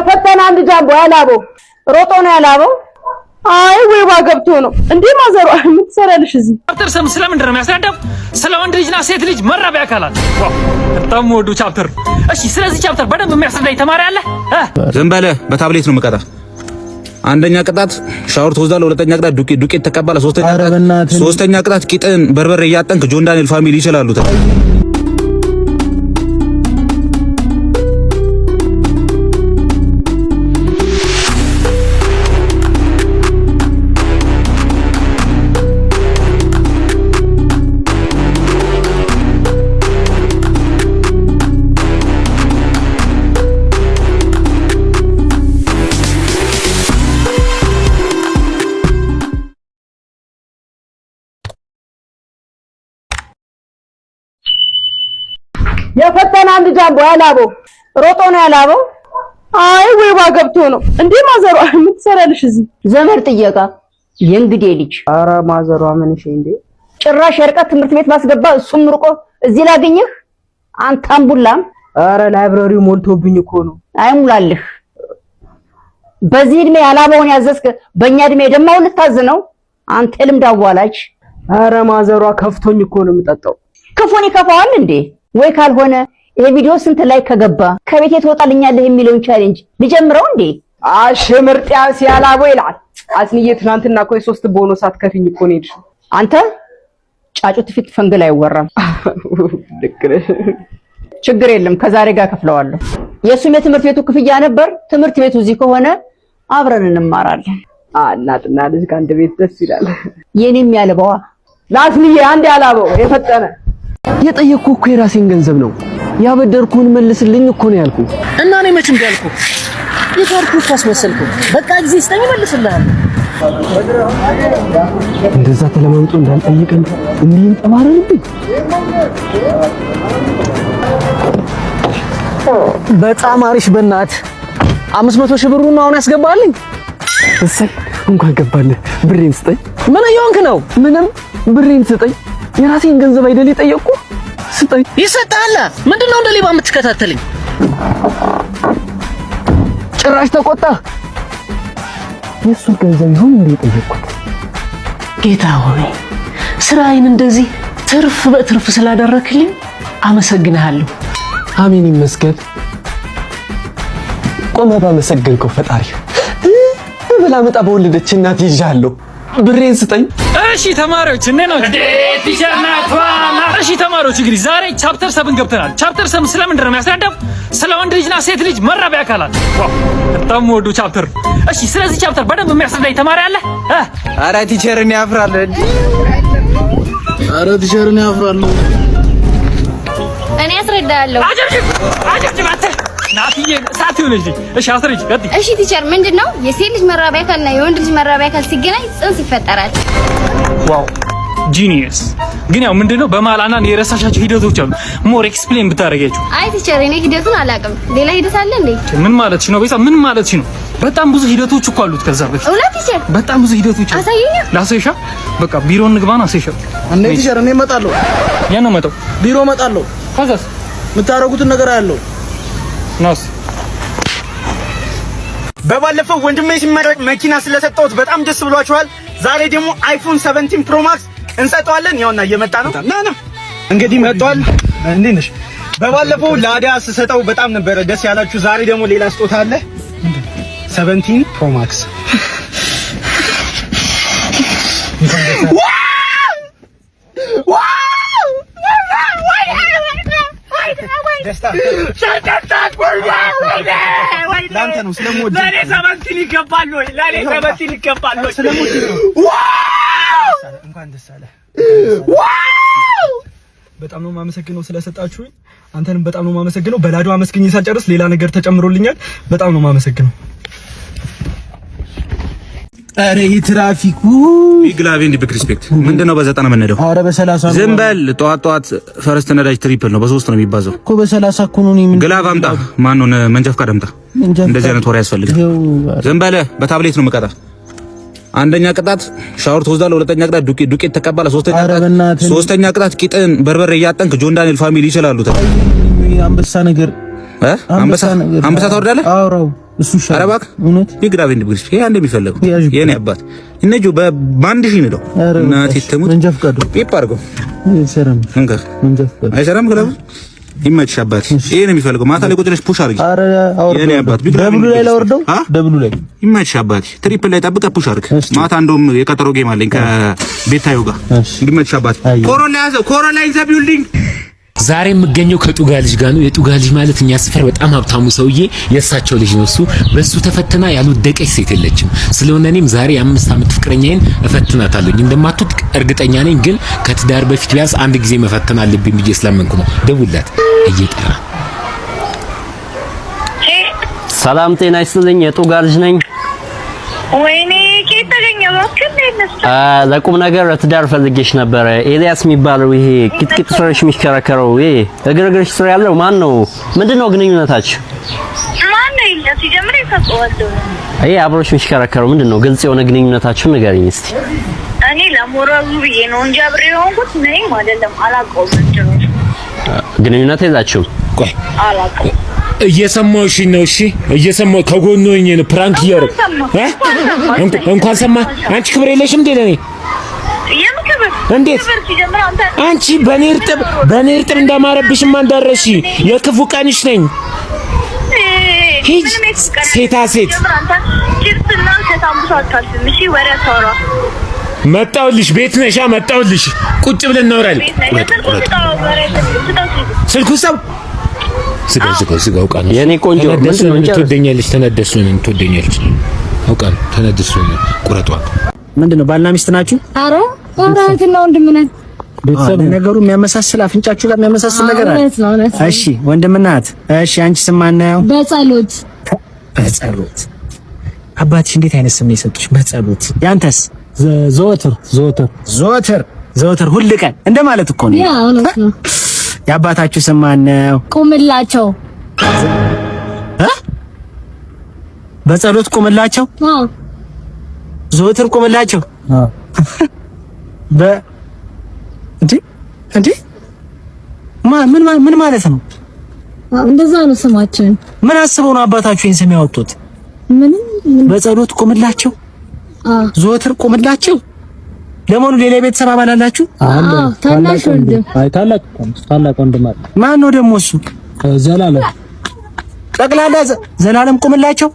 የፈተነ አንድ ጃምቦ ያላበው ሮጦ ነው ያላበው። አይ ወይባ ገብቶ ነው እንዴ? ማዘሯ ምን ትሰሪያለሽ እዚህ? Chapter 7 ስለምንድን ነው የሚያስረዳው? ስለ ወንድ ልጅና ሴት ልጅ መራቢያ አካላት። Wow፣ በጣም የምወደው chapter። እሺ፣ ስለዚህ chapter በደንብ የሚያስረዳኝ ተማሪ አለ? ዝም በለ። በታብሌት ነው የምቀጣ። አንደኛ ቅጣት ሻወር ትወስዳለህ። ሁለተኛ ቅጣት ዱቄት ትቀባለህ። ሶስተኛ ቅጣት ቂጥን በርበሬ እያጠንክ ጆን ዳንኤል family ይችላሉ። የፈተነ አንድ ጃምቦ ያላበው ሮጦ ነው ያላበው። አይ ወይባ ገብቶ ነው እንዴ? ማዘሯ ምን ትሰሪያለሽ እዚህ? ዘመድ ጥየቃ የእንግዴ ልጅ። ኧረ ማዘሯ ምን እሺ እንዴ! ጭራሽ የርቀት ትምህርት ቤት ባስገባ እሱም ርቆ እዚህ ላገኘህ አንተ አምቡላም። ኧረ library ው ሞልቶብኝ እኮ ነው። አይሙላልህ። በዚህ እድሜ ያላበውን ያዘዝክ፣ በእኛ እድሜ ደማውን ልታዝ ነው አንተ ልምድ አዋላጅ። ኧረ ማዘሯ ከፍቶኝ እኮ ነው የምጠጣው። ክፉን ይከፋዋል እንዴ? ወይ ካልሆነ ይሄ ቪዲዮ ስንት ላይ ከገባ ከቤቴ ትወጣልኛለህ የሚለውን challenge ልጀምረው እንዴ? አሽ ምርጥ ያንስ ያላበው ይላል። አዝንዬ ትናንትና እኮ የሶስት ቦኖስ አትከፊኝ እኮ ነው የሄድሽው። አንተ ጫጩት ፊት ፈንግል አይወራም። ልክ ነሽ። ችግር የለም፣ ከዛሬ ጋር ከፍለዋለሁ። የእሱም የትምህርት ቤቱ ክፍያ ነበር። ትምህርት ቤቱ እዚህ ከሆነ አብረን እንማራለን። እናትና ልጅ ከአንድ ቤት ደስ ይላል። የኔም ያልበዋ ላስንዬ አንድ ያላበው የፈጠነ የጠየቅኩህ እኮ የራሴን ገንዘብ ነው። ያበደርኩህን መልስልኝ እኮ ነው ያልኩህ። እና እኔ መች እምቢ አልኩህ? የቻልኩህ እኮ አስመሰልኩህ። በቃ ጊዜ ስጠኝ እመልስልሃለሁ። እንደዛ ተለማምጦ እንዳልጠየቀን እንዲህ እንጠባረንብኝ። በጣም አሪፍ። በእናትህ 500,000 ብሩን ነው አሁን ያስገባልኝ። እሰይ እንኳን ገባልህ። ብሬን ስጠኝ። ምን እየሆንክ ነው? ምንም፣ ብሬን ስጠኝ። የራሴን ገንዘብ አይደል የጠየቅኩህ? ስጠኝ። ይሰጥሃል። ምንድን ነው እንደ ሌባ የምትከታተልኝ? ጭራሽ ተቆጣ። የእሱን ገንዘብ ይሁን እንደ የጠየቅኩት? ጌታ ሆይ ስራዬን እንደዚህ ትርፍ በትርፍ ስላደረክልኝ አመሰግንሃለሁ። አሜን ይመስገን። ቆመህ ባመሰገንከው ፈጣሪ ብላ መጣ በወለደች እናት ይዣለሁ። ብሬን ስጠኝ። እሺ ተማሪዎች እንዴት ናችሁ? Teacher ናቷ። እሺ ተማሪዎች እንግዲህ ዛሬ chapter 7 ገብተናል። Chapter 7 ስለምንድን ነው የሚያስረዳው? ስለ ወንድ ልጅና ሴት ልጅ መራቢያ አካላት። Wow፣ በጣም የምወደው chapter። እሺ ስለዚህ chapter በደንብ የሚያስረዳኝ ተማሪ አለ? ኧረ teacher እኔ አፍራለሁ። ኧረ teacher እኔ አፍራለሁ። እኔ አስረዳለሁ። አጨብጭብ አጨብጭብ። አንተ ናትዬ እሳት ይሆነች ልጅ። እሺ አስረጅ፣ ቀጥይ። እሺ teacher፣ ምንድን ነው የሴት ልጅ መራቢያ አካልና የወንድ ልጅ መራቢያ አካል ሲገናኝ ጽንስ ይፈጠራል። Wow, genius። ግን ያው ምንድነው በመሀል አንዳንድ የረሳሻቸው ሂደቶች አሉ። More explain ብታደርጊያቸው። አይ teacher፣ እኔ ሂደቱን አላውቅም። ሌላ ሂደት አለ እንዴ? ምን ማለትሽ ነው ቤዛ? ምን ማለትሽ ነው? በጣም ብዙ ሂደቶች እኮ አሉት ከዛ በፊት። እውነት teacher? በጣም ብዙ ሂደቶች አሉ። አሳየኛ። ላሳይሻ? በቃ ቢሮ እንግባና አሳይሻ። እንዴ teacher፣ እኔ እመጣለሁ። ያን ነው መጣው። ቢሮ እመጣለሁ። ከዛስ? የምታደርጉትን ነገር አያለሁ። ናስ። በባለፈው ወንድሜ ሲመረቅ መኪና ስለሰጠሁት በጣም ደስ ብሏችኋል። ዛሬ ደግሞ iPhone 17 Pro Max እንሰጠዋለን። ያውና እየመጣ ነው። ና ና፣ እንግዲህ መጥቷል። እንዴት ነሽ? በባለፈው ላዳ ስሰጠው በጣም ነበረ ደስ ያላችሁ። ዛሬ ደግሞ ሌላ ስጦታ አለ። 17 Pro Max። ደስታ ለአንተ ነው ስለምወድ። ለእኔ 17 ይገባል ወይ? ለእኔ 17 ይገባል ወይ? ስለምወድ ነው። እንኳን ደስ አለህ። በጣም ነው የማመሰግነው ስለሰጣችሁኝ። አንተንም በጣም ነው የማመሰግነው። በላዶ አመስግኜ ሳልጨርስ ሌላ ነገር ተጨምሮልኛል። በጣም ነው የማመሰግነው። ኧረ ይህ ትራፊኩ Big love and big respect። ምንድነው በ90 የምንሄደው? ኧረ በ30 ነው። ዝም በል። ጠዋት ጠዋት first ነዳጅ triple ነው፣ በሶስት ነው የሚባዛው እኮ። በ30 እኮ ነው። እኔ ምን Glove አምጣ። ማን ነው መንጃ ፈቃድ አምጣ። እንደዚህ አይነት ወሬ ያስፈልጋል። ዝም በል። በታብሌት ነው የምቀጣ። አንደኛ ቅጣት ሻወር ትወስዳለህ። ሁለተኛ ቅጣት ዱቄት ትቀባለህ። ሶስተኛ ቅጣት ቂጥን በርበሬ እያጠንክ ጆን ዳንኤል family ይችላሉ። አንበሳ ነገር አንበሳ አንበሳ ታወርዳለህ? አውራው እሱ ይሻላል። ኧረ እባክህ እውነት Big Love and Big Respect። ይሄ አንድ የሚፈለገው የኔ አባት እነጁ በአንድ ሺህ ነው። እናቴ ትሙት። መንጃ ፈቃዱ ፒፕ አድርገው አይሰራም። እንካ መንጃ ፈቃዱ አይሰራም። glove ኡ ይመችሽ አባቴ። ይሄ ነው የሚፈልገው። ማታ ላይ ቁጭ ብለሽ push አድርጊ። ኧረ አወርደው። የኔ አባት Big Love double ኡ ላይ ላወርደው። double ኡ ላይ ይመችሽ አባቴ። Triple ላይ ጠብቀህ push አድርግ። ማታ እንደውም የቀጠሮ game አለኝ ከቤታዮ ጋር። ይመችሽ አባቴ። ኮሮላ ያዘው። ኮሮላ in the building። ዛሬ የምገኘው ከጡጋ ልጅ ጋር ነው። የጡጋ ልጅ ማለት እኛ ሰፈር በጣም ሀብታሙ ሰውዬ የእሳቸው ልጅ ነው። እሱ በሱ ተፈትና ያልወደቀች ሴት የለችም። ስለሆነ እኔም ዛሬ የ5 ዓመት ፍቅረኛዬን እፈትናታለሁ። እንደማትወድቅ እርግጠኛ ነኝ፣ ግን ከትዳር በፊት ቢያንስ አንድ ጊዜ መፈተን አለብኝ ብዬ ስላመንኩ ነው። ደውላት፣ እየጠራ። ሰላም ጤና ይስጥልኝ። የጡጋ ልጅ ነኝ። ወይኔ ከየት ተገኘ? እባክህ እንዴት ነህ? ለቁም ነገር ለትዳር ፈልጌሽ ነበረ። ኤልያስ የሚባለው ይሄ ቂጥቂጥ ስርሽ የሚሽከረከረው ይሄ እግር እግርሽ ስር ያለው ማን ነው? ምንድን ነው ግንኙነታችሁ? ማን ነው ኤልያስ? ሲጀምር የታውቀዋለሁ። ይሄ አብሮሽ የሚሽከረከረው ምንድን ነው? ግልጽ የሆነ ግንኙነታችሁን ንገሪኝ እስቲ። እኔ ለሞራሉ ብዬ ነው እንጂ አብሬ የሆንኩት ምንም አይደለም። አላውቀውም ጭራሽ። ግንኙነት የላችሁም? ቆይ አላውቀውም። እየሰማሁሽ ነው። እሺ እየሰማሁ ከጎኑ ሆኜ ነው prank እያደረኩ እ እንኳን ሰማ። አንቺ ክብር የለሽም እንዴ ለኔ? የምን ክብር? እንዴት? ክብር ሲጀምር አንተ አንቺ በኔ እርጥብ እንዳማረብሽማ እንዳረሺ የክፉ ቀንሽ ነኝ። ሂጅ ሴታ ሴት። ሲጀምር አንተ ቺፕስና ከሳምቡሳ አታልፍም። እሺ ወሬ አታውራ። መጣሁልሽ። ቤት ነሻ? መጣሁልሽ። ቁጭ ብለን እናወራለን። ቤት ነህ። ስልኩን ስጠው፣ ወሬ ስጠው ስልኩን። ስልኩን ሰው ዝጋው፣ ዝጋው፣ ዝጋው። አውቃ ነው። የኔ ቆንጆ ተናደስ ምንድን ነው እንጨርስ። ትወደኛለች። ተናደስ ነው ትወደኛለች። አውቃ ነው። ተናደስ ነው። ቁረጧ። ምንድን ነው ባልና ሚስት ናችሁ? ኧረ ኧረ እህትና ወንድም ነን። ቤተሰብ ነገሩ የሚያመሳስል አፍንጫችሁ ጋር የሚያመሳስል ነገር አለ። እውነት ነው፣ እውነት ነው። እሺ ወንድምና እህት። እሺ አንቺ ስም ማን ነው? በጸሎት። በጸሎት። አባትሽ እንዴት አይነት ስም ነው የሰጡሽ? በጸሎት። ያንተስ? ዘወትር ዘወትር። ዘወትር ዘወትር፣ ሁል ቀን እንደማለት እኮ ነው። Yeah እውነት ነው። የአባታችሁ ስም ማን ነው? ቁምላቸው። እ? በጸሎት ቁምላቸው። አዎ። ዘወትር ቁምላቸው። በ እንዴ እንዴ ማ ምን ምን ማለት ነው? እንደዛ ነው ስማችን። ምን አስበው ነው አባታችሁ ይሄን ስም ያወጡት? ምንም። በጸሎት ቁምላቸው፣ ዘወትር ቁምላቸው። ለመሆኑ ሌላ የቤተሰብ አባል አላችሁ? አዎ፣ ታናሽ ወንድም። አይ ታላቅ ታላቅ ወንድም አለ። ማን ነው ደግሞ እሱ? ዘላለም። ጠቅላላ ዘላለም ቁምላቸው።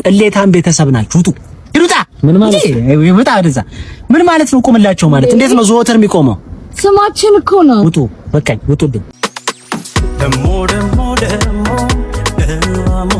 ቅሌታም ቤተሰብ ናችሁ። ውጡ፣ ይሩጣ። ምን ማለት ነው? ይውጣ ወደዛ። ምን ማለት ነው? ቁምላቸው ማለት እንዴት ነው ዘወትር የሚቆመው? ስማችን እኮ ነው። ውጡ፣ በቃኝ፣ ውጡልኝ። ደሞ ደሞ ደሞ ደሞ